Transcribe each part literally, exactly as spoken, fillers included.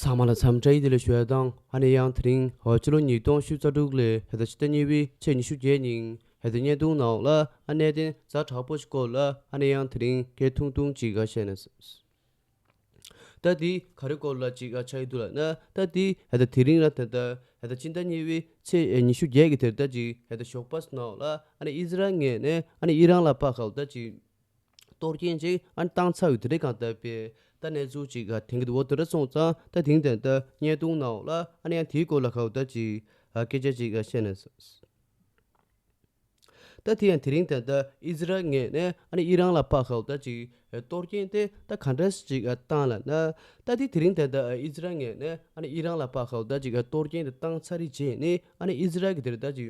ཚང་མ་ལ་འཚམས་འདྲི་བདེ་ལེགས་ཞུ་ཡ་དང་། ཨ་ནི་ཡང་དེ་རིང་ཕྱི་ལོ་ཉིས་སྟོང་ཉི་ཤུ་རྩ་དྲུག་ལོའི་ཕྱི་ཟླ་གཉིས་པའི་ཚེས་ཉི་ཤུ་བརྒྱད་ཉིན་ཕྱི་ཟླ་བརྙན་ཐུང་ནང་ལ་ཨ་གནད་དོན་ཛ་དྲག་པོ་ཞིག་སྐོར་ལ་ཨ་ནི་ཡང་དེ་རིང་སྐད་ཐུང་ཐུང་ཅིག་ཨ་བཤད་ན། ད་དེ་ག་རེ་སྐོར་ལ་ཅིག་ཨ་ཆགས་ཀྱི་འདུག་ལབ་ན། ད་དེ་ད་དེ་རིང་ར་ད་ད་ད་སྤྱི་ཟླ་གཉིས་པའི་ཚེས་ཉི་ཤུ་བརྒྱད་ཀྱི་དེར་ད་ཅིག་ད་ཞོགས་པ་ནང་ལ་ཨ་ནི་ཨི་ཟི་རལ་ངོས་ནས་ཨ་ནི་ཨི་རན་ལ་ཕར་ཁ་ལ་ད་ཅིག་གཏོར་སྐྱོན་ཅིག་ཨ་ནི་བཏང་ཚར་ཡོད་དེ་འདྲའི་གང་ལྟར་པའི་ད་གནས་ཚུལ་ཅིག་ཨ་ཐོན་གྱི་འདུག་འོ་དེ་འདྲ་སོང་ཙང་ད་དེ་རིང་ད་ལྟ་བརྙན་ཐུང་ནང་ལ་ཨ་ནི་ཡང་དེའི་སྐོར་ལ་ཁ་ལ་ད་ཅིག་ཨ་སྐད་ཆ་ཅིག་ཨ་བཤད་ན། ད་དེ་ཡང་དེ་རིང་ད་ལྟ་ཨི་ཟི་རལ་ངོས་ནས་ཨ་ནི་ཨི་རན་ལ་ཕར་ཁ་ལ་ད་ཅིག་ཨ་གཏོར་སྐྱོན་དེ་ད་ག་འདྲ་ཅིག་ཨ་བཏང་ལབ་ན། ད་དེ་དེ་རིང་ད་ལྟ་ཨི་ཟི་རལ་ངོས་ནས་ཨ་ནི་ཨི་རན་ལ་ཕར་ཁ་ལ་ད་ཅིག་ཨ་གཏོར་སྐྱོན་དེ་བཏང་ཚར་རྗེས་ནས་ཨ་ནི་ཨི་ཟི་རལ་གྱི་དེར་ད་ཅིག་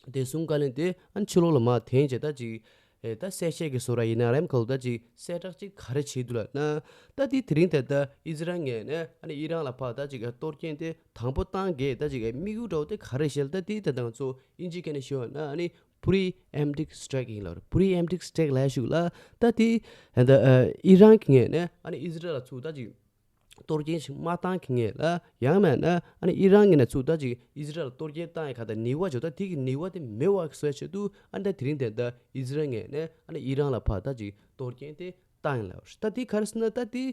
བདེ་སྲུང་བཀའ་བློན་དེ་ཨ་ནི་ཕྱི་ལོགས་ལ་མར་འཐེན་བྱས་ད་ཅིག་ཨེ་ད་གསལ་བཤད་ཀྱི་བཟོ་འདྲ་ཡིན་ན་རེམ་ཁ་ལ་ད་ཅིག་གསལ་བསྒྲགས་ཅིག་ག་རེ་བྱས་འདུག་ལབ་ན། ད་དེ་དེ་རིང་ད་ལྟ་ཨི་ཟི་རལ་ངོས་ནས་ཨ་ནི་ཨི་རན་ལ་ཕར་ད་ཅིག་གཏོར་སྐྱོན་དེ་དང་པོ་བཏང་གི་ད་ཅིག་དམིགས་ཡུལ་འདྲ་བོ་དེ་ག་རེ་བཤད་ལ། ད་དེ་ད་ལྟ་ང་ཚོ་ཨིན་ཇི་སྐད་ནས་ཞུས་པ་ན་ཨ་ནི་preemptive strike ཡིན་ལབ་རེད། preemptive strike ལབ་ཞུ་ལ། ད་དེ་ད་ཨི་རན་གྱི་ངོས་ནས་ཨ་ནི་ཨི་ཟི་རལ་ལ་ཚུར་ད་ཅིག་གཏོར་སྐྱོན་ཞིག་མ་བཏང་གི་ངེས་ལ། ཡང་མེད་ན་ཨ་ནི་ཨི་རན་ངོས་ནས་ཚུར་ད་ཅིག་ཨི་ཟི་རལ་གཏོར་སྐྱོན་བཏང་ཡ་ག་ད་ནུས་པ་བྱོས། ད་དེ་གི་ནུས་པ་དེ་མེད་པ་བཟོ་ཆེད་དུ་ཨ་ནི་ད་དེ་རིང་དེ་ད་ཨི་ཟི་རལ་ངོས་ནས་ཨ་ནི་ཨི་རན་ལ་ཕར་ད་ཅིག་གཏོར་སྐྱོན་དེ་བཏང་ཡིན་ལབ། ད་དེ་ག་རེ་ཟེར་ན། ད་དེ་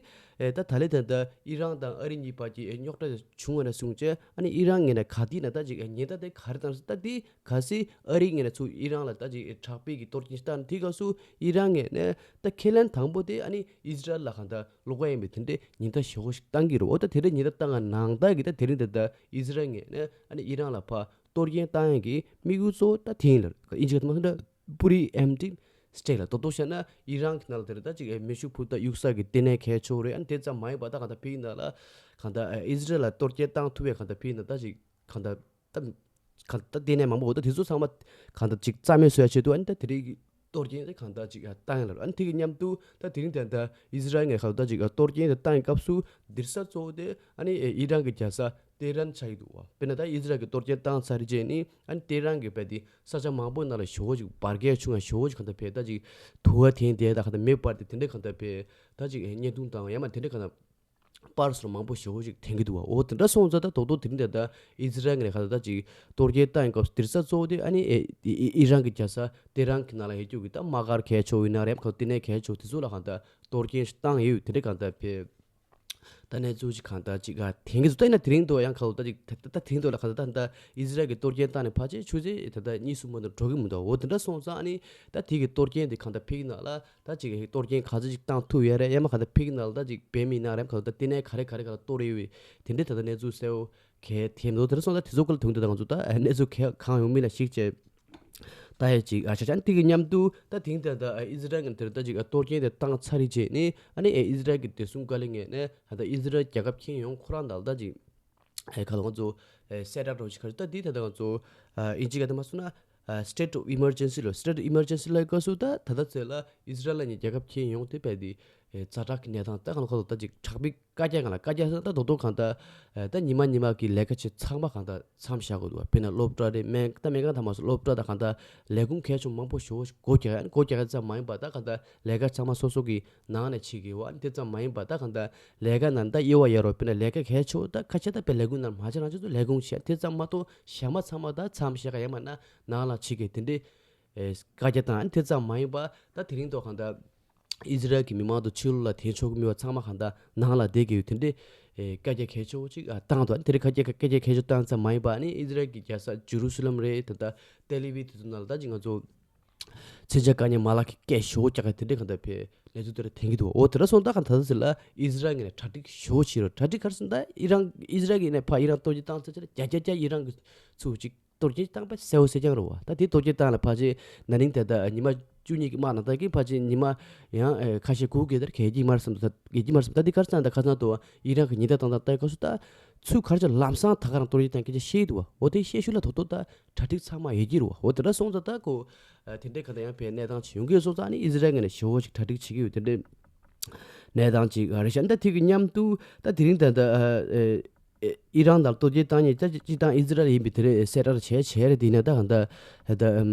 ཨེ་ད་ད་ལེ་དེ་ད་ཨི་རན་དང་ཨ་རི་གཉིས་བར་གྱི་ཨེ་རྙོག་དྲ་བྱུང་བ་ནས་བཟུང་བྱས་ཨ་ནི་ཨི་རན་ངོས་ནས་ག་དུས་ན་ད་ཅིག་ཨེ་ཉེན་བརྡ་དེ་ག་རེ་བཏང་ཟེར། ད་དེ་གལ་སྲིད་ཨ་རི་ངོས་ནས་ཚུར་ཨི་རན་ལ་ད་ཅིག་དྲག་པོའི་གི་གཏོར་སྐྱོན་ཞིག་བཏང་ན། དེ་སྐབས་སུ་ཨི་རན་ངོས་ནས་ད་ཁས་ལེན་དང་པོ་དེ་ཨ་ནི་ཨི་ཟི་རལ་ལ་གང་ལྟར་བློ་ཁོག་ཡིན་པའི་དེ་འདྲའི་ཉེན་བརྡ་ཞེ་པོ་ཞིག་བཏང་གི་རེད། འོ་ད་དེ་འདྲའི་ཉེན་བརྡ་བཏང་བ་ནང་ལྟར་གྱི་ད་དེ་རིང་ད་ལྟ་ཨི་ཟི་རལ་ངོས་ནས་ཨ་ནི་ཨི་རན་ལ་ཕར་གཏོར་སྐྱོན་བཏང་ཡས་ཀྱི་དམིགས་ཡུལ་གཙོ་བོ་ད་དེ་ཡིན་ལབ། ཨིན་ཇི་སྐད་དུ་མ་ཟེར་ན་preemptive strike ལབ། རྡོག་རྡོག་བཤད་ན་ཨི་རན་གྱི་ནང་ལ་དེ་རིང་ད་ཅིག་མེ་ཤུགས་འཕུར་མདའ་གཡུག་ས་གི་ལྟེ་གནས་གལ་ཆེ་བོ་རེད། ཨ་ནི་དེ་ཙམ་མ་ཡིན་པ་ད་གང་ལྟར་ཕ་གི་ནང་ལ་གང་ལྟར་ཨི་ཟི་རལ་ལ་གཏོར་སྐྱོན་བཏང་ཐུབ་པའི་གང་ལྟར་ཕ་གི་ནང་ད་ཅིག་གང་ལྟར་ད་གང་ལྟར་ལྟེ་གནས་མང་པོ་འོ་ད་དེ་ཚོ་ཚང་མ་གང་ལྟར་ཅིག་རྩ་མེད་བཟོ་ཡ་ཆེད་དུ་ཨ་ནི་ད་དེ་རིང་གི་གཏོར་སྐྱོན་དེ་གང་ལྟར་ཅིག་བཏང་ཡ་ལ། ཨ་ནི་དེ་གི་མཉམ་དུ་ད་དེ་རིང་ད་ལྟ་ཨི་ཟི་རལ་ངོས་ཁ་ལ་ད་ཅིག་གཏོར་སྐྱོན་དེ་བཏང་ཡི་སྐབས་སུ་འདིར་ས་གཙོ་བོ་དེ་ཨ་ནི་ཨི་རན་གྱི་རྒྱལ་ས་ཏེ་རན་ཆགས་ཀྱི་འདུག་བ། དཔེར་ན་ད་ཨི་ཟི་རལ་གྱི་གཏོར་སྐྱོན་བཏང་ཚར་རྗེས་ནི་ཨ་ནི་ཏེ་རན་གྱི་བས་དེ་ས་ཆ་མང་པོ་ནང་ལ་ཞེ་པོ་ཅིག་འབར་གས་བྱུང་ཡ། ཞེ་པོ་ཅིག་གང་ལྟར་བས་ད་ཅིག་དུ་བ་འཐེན་བསྡད་ད་གང་ལྟར་མེ་འབར་ཏེ་དེ་འདྲ་གང་ལྟར་བས་ད་ཅིག་བརྙན་ཐུང་དང་ཡང་མ་དེ་འདྲ་གང་ལྟར་པར་སོགས་མང་པོ་ཞེ་པོ་ཅིག་ཐོན་གྱི་འདུག་བ། འོ་དེ་འདྲ་སོང་ཙང་ད་རྡོག་རྡོག་དེ་རིང་དེ་ད་ཨི་ཟི་རལ་ངོས་ནས་ག་ད་ད་ཅིག་གཏོར་སྐྱོན་བཏང་ཡི་སྐབས་སུ་འདིར་ས་གཙོ་བོ་དེ་ཨ་ནི་ཨི་ཨི་ཨི་རན་གྱི་རྒྱལ་ས་ཏེ་རན་གྱི་ནང་ལ་ཡོད་རྒྱུ་གི་ད་དམག་སྒར་གལ་ཆེ་བོ་ཡིན་ན་རེམ་ཁ་ལྟེ་གནས་གལ་ཆེ་བོ་དེ་ཚོ་ལ་གང་ལྟར་གཏོར་སྐྱོན་ཞིག་བཏང་ཡོད། དེ་འདྲ་གང་ལྟར་བས་ད་གནས་ཚུལ་ཅིག་གང་ལྟར་ཅིག་ག་ཐོན་གྱི་འདུག་ད་ཡིན་ན་དེ་རིང་དུ་ཡང་ཁ་ལོ་ད་ཅིག་ད་ད་དེ་རིང་དུ་ལ་ག་ད་ད་ད་ཨི་ཟི་རལ་གྱི་གཏོར་སྐྱོན་བཏང་ནས་ཕལ་ཆེར་ཆུ་ཚོད་ད་ད་གཉིས་གསུམ་མ་གཏོགས་འགྲོ་གི་མི་འདུག་འོ་དེ་འདྲ་སོང་ཙང་ཨ་ནི་ད་དེ་གི་གཏོར་སྐྱོན་དེ་གང་ལྟར་ཕ་གི་ནང་ལ་ད་ཅིག་གཏོར་སྐྱོན་ག་ཚོད་ཅིག་བཏང་ཐུབ་ཡོད་རེད། ཡང་མ་གང་ལྟར་ཕ་གི་ནང་ལ་ད་ཅིག་བོད་མི་ཡིན་ན་རེད་ཁ་ལོ་ད་ལྟེ་གནས་ག་རེ་ག་རེ་ག་ལ་གཏོར་ཡོད་པའི་དེ་འདྲའི་ད་ལྟ་གནས་ཚུལ་གསལ་བོ་གལ་ཐེབས་འདུག་དེ་འདྲ་སོང་ཙང་དེ་ཚོ་སྐོར་ལ་དུང་དུ་ད་ང་ཚོ་ད་གནས་ཚུལ་གལ་གང་ཡོང་མིན་ལ་གཞིགས་བྱས། ད་ཡ་ཅིག་ཨ་ཆ་ཆ་དེ་གི་མཉམ་དུ་ད་དེང་དེ་ད་ཨི་ཟི་རལ་གྱི་དེར་ད་ཅིག་གཏོར་སྐྱོན་དེ་བཏང་ཚར་རེད་བྱས་ནས་ཨ་ནི་ཨི་ཟི་རལ་གྱི་བདེ་སྲུང་བཀའ་བློན་ངོས་ནས་ད་ཨི་ཟི་རལ་རྒྱལ་ཁབ་ཁྱོན་ཡོངས་ཁོ་རང་ད་ད་ཅིག་ཨེ་ཁ་ལོ་ང་ཚོ་ཨེ་གསལ་བསྒྲགས་འདྲ་བོ་ཞིག་ག་རེ་ད་འདི་ད་ད་ང་ཚོ་ཨ་ཨིན་ཇི་སྐད་དུ་མ་སོང་ན་ཨ་state of emergency ལོ། state of emergency ལ་སྐབས་སུ་ད་ད་ད་ཚེ་ལ་ཨི་ཟི་རལ་ལ་ཉེ་རྒྱལ་ཁབ་ཁྱོན་ཡོངས་དེ་བས་དེ་ཨེ་ཛ་དྲག་གི་གནས་སྟངས་ད་ཁ་ལོ་ཁ་ལོ་ད་ཅིག་དྲག་པའི་བཀའ་རྒྱ་གང་ལ་བཀའ་རྒྱ་ཟེར་ན་ད་རྡོག་རྡོག་གང་ལྟར་ཨ་ད་ཉི་མ་ཉི་མ་གི་ལས་ཀ་བྱེད་ཚང་མ་གང་ལྟར་མཚམས་བཞག་དགོས་འདུག་བ། དཔེར་ན་སློབ་གྲྭ་རེད། སྨན་ད་སྨན་ཁང་ཐ་མ་སོགས་སློབ་གྲྭ་དང་གང་ལྟར་ལས་ཁུངས་གལ་ཆེན་མང་པོ་ཞེ་པོ་ཞིག་སྒོ་རྒྱག་ཡ། སྒོ་རྒྱག་ཡ་ཙམ་མ་ཡིན་པ་ད་གང་ལྟར་ལས་ཀ་ཚང་མ་སོ་སོ་གི་ནང་ནས་བྱེད་དགོས་པ། དེ་ཙམ་མ་ཡིན་པ་ད་གང་ལྟར་ལས་ཀ་ནང་ད་དབྱེ་བ་ཡོད་རེད། དཔེར་ན་ལས་ཀ་གལ་ཆེ་བོ་ད་ཁ་ཤས་ད་དཔེ་ལས་ཁུངས་ནང་མ་བྱེད་རང་ཆུ་ཚོད་ལས་ཁུངས་བྱེད། དེ་ཙམ་མ་གཏོགས་གཞན་མ་ཚང་མ་ད་མཚམས་བཞག་ག་ཡ་མ་ན་ནང་ལ་བྱེད་དགོས་དེ་འདྲའི་ཨེ་བཀའ་རྒྱ་བཏང་། དེ་ཙམ་མ་ཡིན་པ་ད་དེ་རིང་ཐོག་གང་ལྟར་ཨི་ཟི་རལ་གྱི་མི་མང་དུ་ཕྱི་ལོགས་ལ་ཐོན་ཆོག་གི་མེད་པ། ཚང་མ་གང་ལྟར་ནང་ལ་བསྡད་དགོས་ཡོད། དེ་འདྲའི་ཨེ་བཀའ་རྒྱ་གལ་ཆེ་བོ་ཅིག་ཨ་བཏང་འདུག་དེ་རིང་བཀའ་རྒྱ་བཀའ་རྒྱ་གལ་ཆེ་བཏང་ཙམ་མ་ཡིན་པ་ནི་ཨི་ཟི་རལ་གྱི་རྒྱལ་ས་ཇེ་རུ་སི་ལམ་རེད། ད་ལྟ་ཏེལ་ཨ་བིབ་དེ་ཚོ་ནང་ལ་ད་ཅིག་ང་ཚོ་མཚོན་ཆ་བཀག་ཉར་མ་ལག་གི་སྐད་ཞེ་པོ་རྒྱག་གི་དེ་འདྲའི་གང་ལྟར་བས་གནས་ཚུལ་དེ་འདྲ་ཐོན་གྱི་འདུག་འོ་དེ་འདྲ་སོང་ད་གང་ད་ད་ཟེར་ལ་ཨི་ཟི་རལ་ངོས་ནས་གྲ་སྒྲིག་ཞེ་པོ་བྱས་རོགས། གྲ་སྒྲིག་ག་རེ་ཟེར་ན་ད་ཨི་རན་ཨི་ཟི་རལ་གྱི་ནས་ཕ་ཨི་རན་གཏོར་སྐྱོན་བཏང་ཚར་ཚར་བརྒྱ་ཆ་བརྒྱ་ཨི་རན་གྱི་ཚུར་ཅིག་གཏོར་སྐྱོན་བཏང་པ་གསལ་པོ་གསལ་རྐྱང་རེད་བ། ད་དེ་གཏོར་སྐྱོན་བཏང་ལ་ཕལ་ཆེར་ན་ནིང་དེ་ད་ཉི་མ་བཅུ་གཉིས་ཀྱི་དམག་ནང་ད་གིན་ཕལ་ཆེར་ཉི་མ་ཡང་ཨེ་ཁ་ཤས་དགུ་བརྒལ་དར་གས་ཀྱི་མར་སོང་འདུག་ད་གས་ཀྱི་མར་སོང་། ད་འདི་གར་ཚང་ད་ཁ་སང་དུ་ཨི་རན་གྱི་ཉེན་བརྡ་བཏང་ད་ལྟ་སྐབས་སུ་ད་ཚུར་གར་ཆ་ལམ་སང་ད་ག་རང་གཏོར་སྐྱོན་བཏང་སྐད་ཆ་བཤད་འདུག་བ། འོ་དེ་བཤད་ཤུལ་ལ་ཐོག་ཐོག་ད་གྲ་སྒྲིག་ཚང་མ་ཡོད་ཀྱི་རེད་བ། འོ་དེ་འདྲ་སོང་ཙང་ད་ཁོ་ཨ་དེ་འདྲའི་ག་ད་ཡང་བས་གནས་སྟངས་ཅིག་ཡོང་གི་སོང་ཙང་ཨ་ནི་ཨི་ཟི་རལ་ངོས་ནས་ཞེ་པོ་ཅིག་གྲ་སྒྲིག་བྱེད་ཀྱི་ཡོད། དེ་འདྲའི་གནས་སྟངས་ཅིག་རེད་ཤག་ད་དེ་གི་མཉམ་དུ་ད་དེ་རིང་ད་ད་ཨ་ཨེ་ཨི་རན་དང་གཏོར་སྐྱོན་བཏང་མཁན་ད་སྤྱིར་བཏང་ཨི་ཟི་རལ་ཡིན་པའི་དེ་རེད་གསལ་བསྒྲགས་བྱས་བྱས་རེད། དེ་ནས་ད་གང་ལྟར་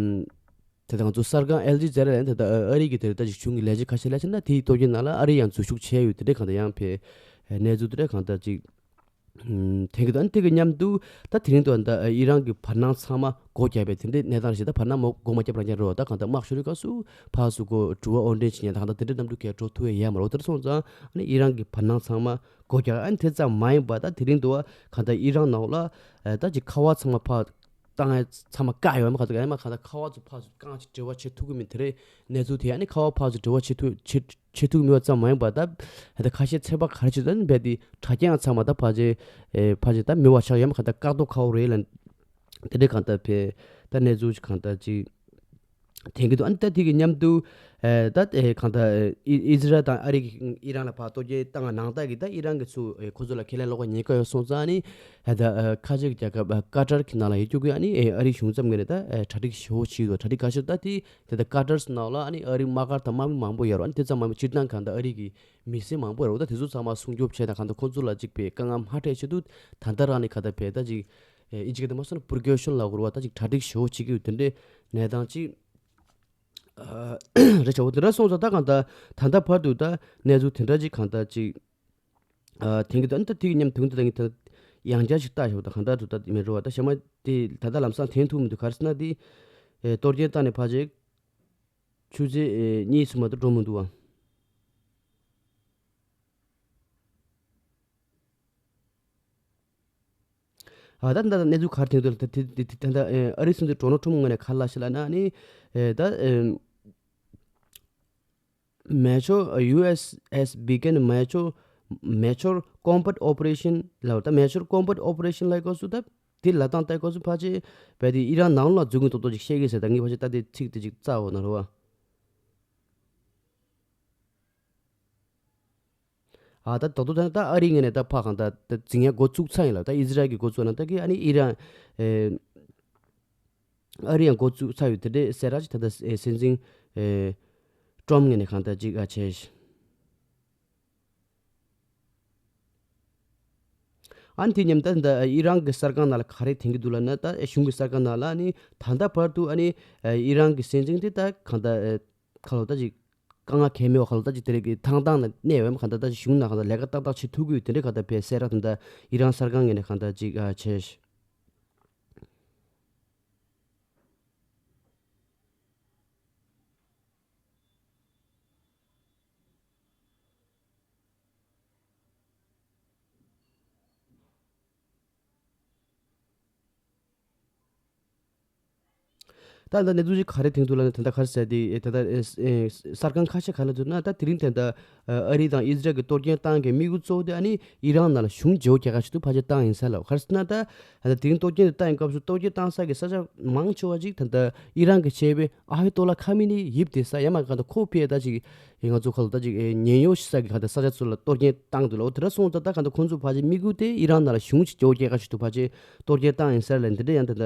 ད་ད་ང་ཚོ་གསར་ཁང་ཨལ་ཇི་ཛེ་ར་ལ་ད་ད་ཨ་རི་གི་དེ་རེད་ད་ཅིག་གཞུང་གི་ལས་བྱེད་ཁ་ཤས་ལ་ཕྱིན་ན་དེའི་གཏོར་སྐྱོན་ནང་ལ་ཨ་རི་ཡང་འཛུལ་ཞུགས་བྱས་ཡོད། དེ་འདྲའི་གང་ལྟར་ཡང་བས་གནས་ཚུལ་དེ་འདྲའི་གང་ལྟར་ཅིག་ ཐེངས་ཀྱི་དང་དེ་གི་མཉམ་དུ་ད་དེ་རིང་དུ་ད་ཨི་རན་གྱི་བར་སྣང་ཚང་མ་སྒོ་རྒྱག་པའི་དེ་འདྲའི་གནས་སྟངས་ཤིག་ད་བར་སྣང་མ་སྒོ་མ་རྒྱབ་རང་ཀྱང་རེད་བ། ད་གང་ལྟར་དམག་ཤོར་དུས་སྐབས་སུ་ཕར་ཚུར་སྒོ་དྲི་བ་ཨོ་འདྲེན་བྱེད་མཁན་ད་གང་ལྟར་དེ་འདྲའི་གནམ་གྲུ་གས་འགྲོ་ཐུབ་ཡས་ཡོད་མ་རེད། འོ་དེར་སོང་ཙང་ཨ་ནི་ཨི་རན་གྱི་བར་སྣང་ཚང་མ་སྒོ་རྒྱག་ཨ་ནི་དེ་ཙམ་མ་ཡིན་པ་ད་དེ་རིང་དུ་བ་གང་ལྟར་ཨི་རན་ནང་ལ་ད་ཅིག་ཁ་བ་ཚང་མ་ཕར་བཏང་ཡས་ཚང་མ་བཀག་ཡོད་མ་གང་ལྟར་ཡང་མ་གང་ལྟར་ཁ་བ་ཚུར་ཕར་ཚུར་བཀག་ཅིག་འབྲེལ་བ་བྱེད་ཐུབ་ཀྱི་མེད། དེ་རེད་གནས་ཚུལ་དེ་ཨ་ནི་ཁ་བ་ཕར་ཚུར་འབྲེལ་བ་བྱེད་ཐུབ་བྱེད་བྱེད་ཐུབ་མེད་པ་ཙམ་མ་ཡིན་པར་ད་ད་ཁ་ཤས་ཚོད་དཔག་ག་རེ་བྱེད་ད་ནི་རྦད་དེ་དྲ་རྒྱ་ཡང་ཚང་མ་ད་ཕལ་ཆེར་ཨེ་ཕལ་ཆེར་ད་མེད་པ་ཆགས་ཡོད་མ་གང་ལྟར་བཀག་རྡོ་ཁ་བོ་རེད་ལ། དེ་འདྲའི་གང་ལྟར་བས་ད་གནས་ཚུལ་གང་ལྟར་ཅིག་དེང་གི་འདུག་ཨ་ནི་ད་དེ་གི་མཉམ་དུ་ཨེ་ད་ཨེ་གང་ལྟར་ཨེ་ཨི་ཨི་ཟི་རལ་དང་ཨ་རི་གི་ཨི་རན་ལ་ཕར་གཏོར་རྒོལ་བཏང་བ་ནང་ལྟར་གི་ད་ཨི་རན་གི་ཚུར་ཨེ་ཁོ་ཚོ་ལ་ཁས་ལེན་ལོག་པ་ཉེན་ཁ་ཡོད་སོང་ཙང་ཨ་ནི་ཨེ་ད་ཨེ་ཁ་ཆེ་གི་རྒྱལ་ཁབ་ཨེ་ཀ་ཏར་གི་ནང་ལ་ཡོད་རྒྱུ་གི་ཨ་ནི་ཨེ་ཨ་རི་གཞུང་ཚབ་ངོས་ནས་ད་ཨེ་གྲ་སྒྲིག་ཞེ་པོ་བྱས་འདུག་གྲ་སྒྲིག་ག་ཤེད་ད་དེ། དེ་ལྟར་ཀ་ཏར་ནང་ལ་ཨ་ནི་ཨ་རིའི་དམག་སྒར་དང་དམག་མི་མང་པོ་ཡོད་རེད། ཨ་ནི་དེ་ཙམ་མ་ཡིན་པར་སྤྱིར་བཏང་གང་ལྟར་ཨ་རི་གི་མི་སེར་མང་པོ་ཡོད་རེད། ད་དེ་ཚོ་ཚང་མ་སྲུང་སྐྱོབ་བྱས་དང་གང་ལྟར་ཁོ་ཚོ་ལ་ཅིག་པའི་དཀའ་ངལ་མ་འཕྲད་ཆེད་དུ་ད་ལྟ་རང་ནས་གང་ལྟར་བས་ད་ཅིག་ཨིན་ཇི་སྐད་དུ་མ་སོང་ན་པུར་ཀོ་ཤོན་ལབ་དགོས་རེད་བ། ད་ཅིག་གྲ་སྒྲིག་ཞེ་པོ་བྱེད་ཀྱི་ཡོད། དེ་འདྲའི་གནས་སྟངས་ཅིག་རེད་བྱ་བོ་དེ་འདྲ་སོང་ཙང་ད་གང་ལྟར་ད་ལྟ་བར་དུ་ད་གནས་ཚུལ་དེ་འདྲ་ཅིག་གང་ལྟར་ཅིག་ཨ་དེང་གི་ད་ད་ཐིག་མཉམ་དུང་དུ་ད་ངི་ད་ཡང་བསྐྱར་ཞིག་ལྟ་ཞོག་ད་གང་ལྟར་དུ་ད་མེད་རོ་བ། ད་ཞྭ་མ་དེ་ད་ལྟ་ལམ་སང་འཐེན་ཐུབ་མི་འདུག་ག་རེ་ཟེར་ན་དེ་ཨེ་གཏོར་སྐྱོན་བཏང་ནས་ཕལ་ཆེར་ཆུ་ཚོད་ཨེ་གཉིས་སུ་མ་གཏོགས་འགྲོ་མི་འདུག་བ། ཨ་ད་ད་གནས་ཚུལ་ག་རེ་ཐེངས་དུ་ད་དེ་དེ་དེ་ད་ཨེ་ཨ་རི་སྲིད་འཛིན་ཌོ་ནལ་ཊམ་ངོས་ནས་ག་རེ་ལབ་ཤག་ལབ་ན་ཨ་ནི་ཨེ་ད་ཨེ། Major U S S began major major combat operation ལབ་ད། Major combat operation ལབ་སྐབས་སུ་ད་དེ་ལབ་སྟངས་ལྟ་སྐབས་སུ་ཕལ་ཆེར་བས་དེ་ཨི་རན་ནང་ལ་འཛུལ་གྱི་མདོག་མདོག་ཅིག་བཤད་ཀྱི་ཟེར། ད་ངས་ཕལ་ཆེར་ད་དེ་ཚིག་དེ་ཅིག་བཙལ་འོ་ན་རེད་བ། ཨ་ད་ད་དུང་ད་ད་ཨ་རི་ངོས་ནས་ད་ཕ་གང་ད་ད་འཛིང་ཡ་འགོ་བཙུགས་ཚར་ཡིན་ལབ། ད་ཨི་ཟི་རལ་གྱི་འགོ་བཙུགས་ན་ད་གི་ཨ་ནི་ཨི་རན་ཨེ། ཨ་རི་ཡང་འགོ་བཙུགས་ཚར་ཡོད། དེ་འདྲའི་གསལ་བསྒྲགས་ཅིག་ད་ལྟ་ཨེ་སྲིད་འཛིན་ཨེ་ཀྲོམ་ངོས་ནས་གང་ལྟར་ཅིག་ཨ་བྱས། ཨ་ནི་དེ་མཉམ་ད་ད་ཨི་རན་གྱི་གསར་ཁང་ནང་ལ་ག་རེ་འཐེན་གྱི་འདུག་ལབ་ན། ད་ཨེ་གཞུང་གི་གསར་ཁང་ནང་ལ་ནི་ད་ལྟ་བར་དུ་ཨ་ནི་ཨེ་ཨི་རན་གྱི་སྲིད་འཛིན་དེ་ད་གང་ལྟར་ཨེ་ཁ་ལོ་ད་ཅིག་དཀའ་ངལ་གང་མེད་པ་ཁ་ལོ་ད་ཅིག་དེ་རིགས་ཀྱི་ཐང་ཐང་ན་གནས་ཡོད་མ་གང་ལྟར་ད་ཅིག་གཞུང་ནང་གང་ལྟར་ལས་ཀ་ཏག་ཏག་བྱེད་ཐུབ་ཀྱི་ཡོད། དེ་འདྲའི་གང་ལྟར་བས་གསལ་བསྒྲགས་དེ་ད་ཨི་རན་གསར་ཁང་ངོས་ནས་གང་ལྟར་ཅིག་ཨ་བྱས། ད་ལྟ་གནས་ཚུལ་ཅིག་ག་རེ་ཐོན་འདུག་ལབ་ན། ད་ལྟ་ག་རེ་ཟེར་དེ་ད་ལྟ་ཨེ་ཨེ་གསར་ཁང་ཁ་ཤས་ག་ལ་འདུག་ན། ད་དེ་རིང་ད་ལྟ་ཨ་རི་དང་ཨི་ཟི་རལ་གྱི་གཏོར་སྐྱོན་བཏང་མཁན་དམིགས་ཡུལ་གཙོ་བོ་དེ་ཨ་ནི་ཨི་རན་ནང་ལ་གཞུང་བརྗེ་པོ་རྒྱག་ག་ཞིག་ཏུ་ཕལ་ཆེར་བཏང་ཡིན་ས་ལབ། ག་རེ་ཟེར་ན་ད་ད་ལྟ་དེ་རིང་གཏོར་སྐྱོན་དེ་བཏང་ཡིན་སྐབས་སུ་གཏོར་སྐྱོན་བཏང་ས་གི་ས་ཆ་མང་ཆེ་བ་ཅིག་ད་ལྟ་ཨི་རན་གྱི་ཆེ་བའི་ཨ་ཧེ་ཏོ་ལ་ཁ་མི་ནི་ཡིབ་དེ་ས་ཡ་མ་གང་ད་ཁོ་ཕི་ཡ་ད་ཅིག་ང་ཚོ་ཁ་ལ་ད་ཅིག་ཉེན་གཡོལ་ཞིག་ས་གི་གང་ད་ས་ཆ་ཚོ་ལ་གཏོར་སྐྱོན་བཏང་འདུག་ལ། འོ་དེ་འདྲ་སོང་ཙང་ད་གང་ད་ཁོང་ཚོ་ཕལ་ཆེར་དམིགས་ཡུལ་དེ་ཨི་རན་ནང་ལ་གཞུང་ཅིག་བརྗེ་པོ་རྒྱག་ག་ཞིག་ཏུ་ཕལ་ཆེར་གཏོར་སྐྱོན་བཏང་ཡིན་ས་ལ། འདི་འདྲ་ཡང་ད་ལྟ་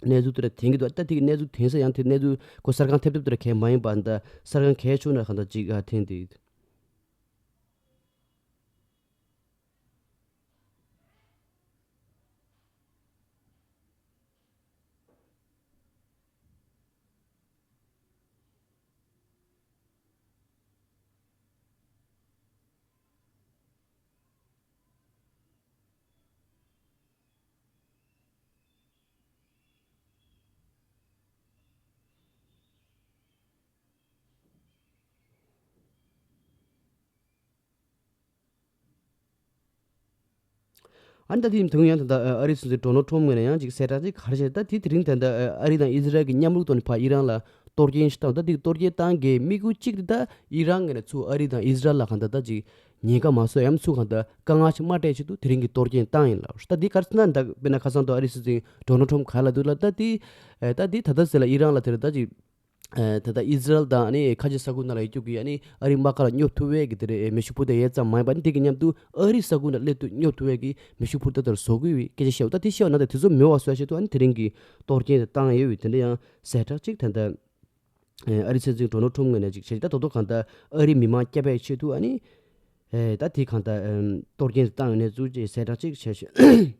གནས་ཚུལ་དེ་འདྲ་ཐོན་གྱི་འདུག་ད་དེ་གི་གནས་ཚུལ་ཐོན་ས་ཡང་དེ་གནས་ཚུལ་ཁོ་གསར་ཁང་ཐེབས་ཐེབས་དེ་འདྲ་གས་མ་ཡིན་པ་ད་གསར་ཁང་གས་ཆོག་ན་གང་ད་ཅིག་ཨ་ཐོན་དེ། ཨ་ནི་ད་དེ་དུང་ཡང་ད་ལྟ་ཨ་རི་སྲིད་འཛིན་ཌོ་ནལ་ཊམ་ངོས་ནས་ཡང་ཅིག་གསལ་བསྒྲགས་ཅིག་ག་རེ་བྱས། ད་དེ་དེ་རིང་ད་ལྟ་ཨ་རི་དང་ཨི་ཟི་རལ་གྱི་མཉམ་རུབ་ཐོག་ནས་ཕར་ཨི་རན་ལ་གཏོར་སྐྱོན་ཞིག་བཏང་། ད་དེ་གཏོར་སྐྱོན་བཏང་གི་དམིགས་ཡུལ་གཅིག་དེ་ད་ཨི་རན་ངོས་ནས་ཚུར་ཨ་རི་དང་ཨི་ཟི་རལ་ལ་གང་ད་ད་ཅིག་ཉེན་ཁ་མ་བཟོ་ཡམ་ཚུར་གང་ད་དཀའ་ངལ་ཞིག་མ་སྤྲད་ཆེད་དུ་དེ་རིང་གི་གཏོར་སྐྱོན་བཏང་ཡིན་ལབ། ད་དེ་ག་རེ་ཟེར་ན་ད་དཔེར་ན་ཁ་སང་དུ་ཨ་རི་སྲིད་འཛིན་ཌོ་ནལ་ཊམ་ག་ལ་འདུག་ལ། ད་དེ་ད་དེ་ད་ལྟ་ཟེར་ལ་ཨི་རན་ལ་དེ་རེད་ད་ཅིག་ཨ་ད་ལྟ་ཨི་ཟི་རལ་དང་ཨ་ནི་ཁ་ཆེ་ས་ཁུལ་ནང་ལ་ཡོད་རྒྱུ་གི་ཨ་ནི་ཨ་རི་དམག་སྒར་ལ་སྙོབ་ཐུབ་པའི་གི་དེ་རེད་མེ་ཤུགས་འཕུར་མདའ་ཡས་ཙམ་མ་ཡིན་པ་ནི་དེ་གི་མཉམ་དུ་ཨ་རི་ས་ཁུལ་ནང་སླེབས་དུས་སྙོབ་ཐུབ་པའི་གི་མེ་ཤུགས་འཕུར་མདའ་དེར་བཟོ་དགོས་པའི་སྐད་ཆ་བཤད། ད་དེ་བཤད་ན་ད་དེ་ཚོ་མེད་པ་བཟོ་ཡ་ཆེད་དུ་ཨ་ནི་དེ་རིང་གི་གཏོར་སྐྱོན་དེ་བཏང་ཡོད་པའི་དེ་འདྲ་ཡང་གསལ་བསྒྲགས་ཅིག་ད་ལྟ་ཨ་རི་སྲིད་འཛིན་ཌོ་ནལ་ཊམ་ངོས་ནས་ཅིག་བྱས། ད་དོ་དོ་གང་ལྟར་ཨ་རི་མི་མང་སྐྱབས་པའི་ཆེད་དུ་ཨ་ནི་ད་དེ་གང་ལྟར་གཏོར་སྐྱོན་དེ་བཏང་ཡོད་གནས་ཚུལ་ཅིག་གསལ་བསྒྲགས་ཅིག་བྱས་ཤིང་།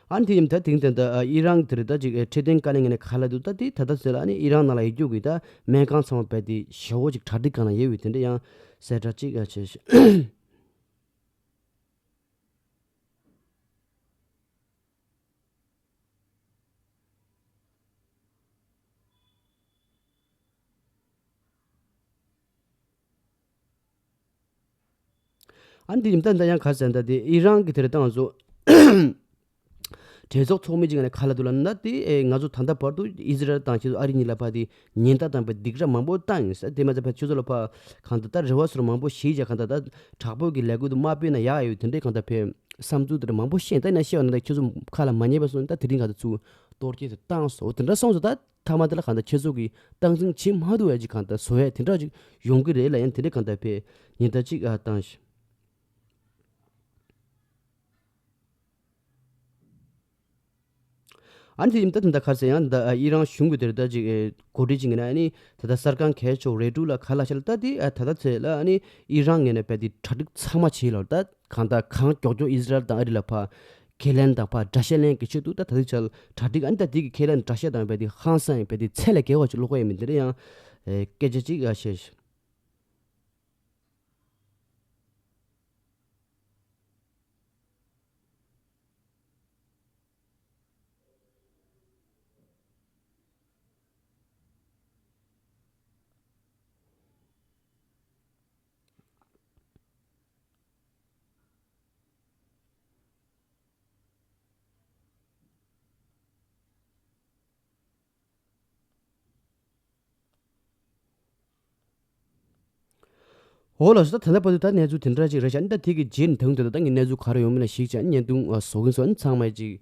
ཨ་ནི་དེ་ཡིན་ད་དེང་དེ་འདྲ་ཨི་རན་དེར་ད་ཅིག་འཕྲོད་བསྟེན་དཀའ་ལས་ངན་ནས་ཁ་ལ་འདུག་ད་དེ་ད་ལྟ་ཟེར་ལ་ཨ་ནི་ཨི་རན་ནང་ལ་ཡོད་རྒྱུ་གི་ད་སྨན་ཁང་ཚང་མ་བས་དེ་ཞེ་བོ་ཅིག་གྲ་སྒྲིག་གང་ལ་ཡོད་པའི་དེ་འདྲ་ཡང་གསལ་བསྒྲགས་ཅིག་བྱས། ཨ་ནི་འདི་ཡིན་ད་ད་ཡང་ག་ཟེར་ད་དེ་ཨི་རན་གྱི་དེར་བཏང་སོ། གྲོས་ཚོགས་ཚོགས་མི་ཅིག་ནས་ག་ལ་འདུག་ལབ་ན་དེ་ཨེ་ང་ཚོ་ད་ལྟ་བར་དུ་ཨི་ཟི་རལ་དང་ཁྱེད་ཚོ་ཨ་རི་གཉིས་ལ་ཕ་དེ་ཉེན་བརྡ་དང་པའི་སྡིགས་ར་མང་པོ་བཏང་ཡིན་ཟེར། དེ་མ་ཚད་ཕ་ཁྱེད་ཚོ་ལ་ཕ་གང་ལྟར་ད་རེ་བ་སོར་མང་པོ་ཞིག་བྱ་གང་ལྟར་ད་དྲག་པོ་གི་ལས་འགུལ་དུ་མ་སྤེལ་ན་ཡག་ཡོད་དེ་འདྲའི་གང་ལྟར་ཕེ་བསམ་ཚུལ་དེ་འདྲ་མང་པོ་བཤད་ད་ཡིན་ན་བཤད་བ་ན་ད་ཁྱེད་ཚོ་ཁ་ལ་མ་ཉན་པ་སོང་ད་དེ་རིང་གང་ལྟར་ཚུར་གཏོར་སྐྱེལ་དེ་བཏང་སོ། དེ་འདྲ་སོང་ཙང་ད་མཐའ་མ་དེ་ལ་གང་ལྟར་ཁྱེད་ཚོ་གི་སྟངས་འཛིན་བྱེད་མ་ཐུབ་ཡ་ཅིག་གང་ལྟར་བཟོ་ཡ་དེ་འདྲ་ཅིག་ཡོང་གི་རེད་ལ་ཡང་དེ་འདྲའི་གང་ལྟར་ཕེ་ཉེན་བརྡ་ཅིག་ཨ་བཏང་ཞིག་ཨ་ནི་དེ་ཡིན་ད་དེ་འདྲ་ག་ཟེར་ཡང་ད་ཨི་རན་གཞུང་གི་དེར་ད་ཅིག་ཨེ་གོ་སྒྲིག་ཅིག་ཡིན་ན་ཨ་ནི་ད་ལྟ་གསར་ཁང་གལ་ཆེ་བ་རེ་ཌིའོ་ལ་ག་ལ་ཤ་ལ་ད་དེ་ཨ་ད་ལྟ་ཚེ་ལ་ཨ་ནི་ཨི་རན་ངོས་ནས་བས་དེ་གྲ་སྒྲིག་ཚང་མ་བྱེད་ལ་ད་གང་ལྟར་གང་མགྱོགས་མགྱོགས་ཨི་ཟི་རལ་དང་ཨ་རི་ལ་ཕ་ཁས་ལེན་དང་ཕ་དགྲ་ཤ་ལེན་གྱི་ཆེད་དུ་ད་ད་དེ་ཆ་ལ་གྲ་སྒྲིག་ཨ་ནི་ད་དེ་གི་ཁས་ལེན་དགྲ་ཤ་དང་བས་དེ་ཧང་སང་ཡིན་བས་དེ་ཚད་ལས་བརྒལ་བ་ཅིག་ལོག་པ་ཡིན་མིན་དེ་འདྲ་ཡང་ཨེ་སྐད་ཆ་ཅིག་ཨ་བཤད་ཤིག་འོ་ལགས་སོ། ད་ད་ལྟ་བར་དུ་ད་གནས་ཚུལ་དེ་འདྲ་ཅིག་རེད་ཤག་ཨ་ནི་ད་དེ་གི་རྗེས་ནས་དང་དེ་ད་ད་ངས་གནས་ཚུལ་ག་རེ་ཡོང་མིན་ལ་གཞིགས་བྱས་ཨ་ནི་བརྙན་ཐུང་ཨ་བཟོ་གིན་སོང་། ཨ་ནི་ཚང་མས་ཅིག་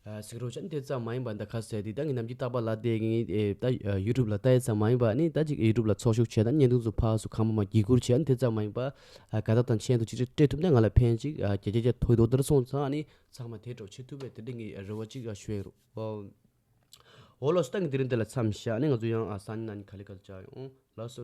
ཨ་གཟིགས་རོགས་བྱས། ཨ་ནི་དེ་ཙམ་མ་ཡིན་པ་ད་ག་ཟེར་དེ་ད་ངས་ནམ་རྒྱུན་རྟག་པར་ལབ་བསྡད་ཀྱི་ཨེ་ད་ཡུ་ཊུབ་ལ་ལྟ་ཡས་ཙམ་མ་ཡིན་པ་ཨ་ནི་ད་ཅིག་ཡུ་ཊུབ་ལ་ཚོགས་ཞུགས་བྱས་ད་བརྙན་ཐུང་ཚོ་ཕར་ཚུར་གང་མང་མང་བརྒྱུད་བསྐུར་བྱས། ཨ་ནི་དེ་ཙམ་མ་ཡིན་པ་ཨ་དགའ་རྟགས་དང་མཆན་དུ་ཅིག་སྤྲད་ཐུབ་ན་ང་ལ་ཕན་ཅིག་ཨ་བརྒྱ་ཆ་བརྒྱ་ཐོག་ཐོག་ལྟར་སོང་ཙང་ཨ་ནི་ཚང་མ་དེ་འདྲ་བྱེད་ཐུབ་པའི་དེ་འདྲ་ངས་རེ་བ་ཅིག་ཨ་ཞུ་ཡས་རོགས། འོ་ལགས་སོ། ད་ངས་དེ་རིང་འདི་ལ་མཚམས་བཞག་ཨ་ནི་ང་ཚོ་ཡང་ཨ་སང་ཉིན་གནངས་ཉིན་ག་ལེ་ག་ལེ་བཅར་ཡོང་། ལགས་སོ།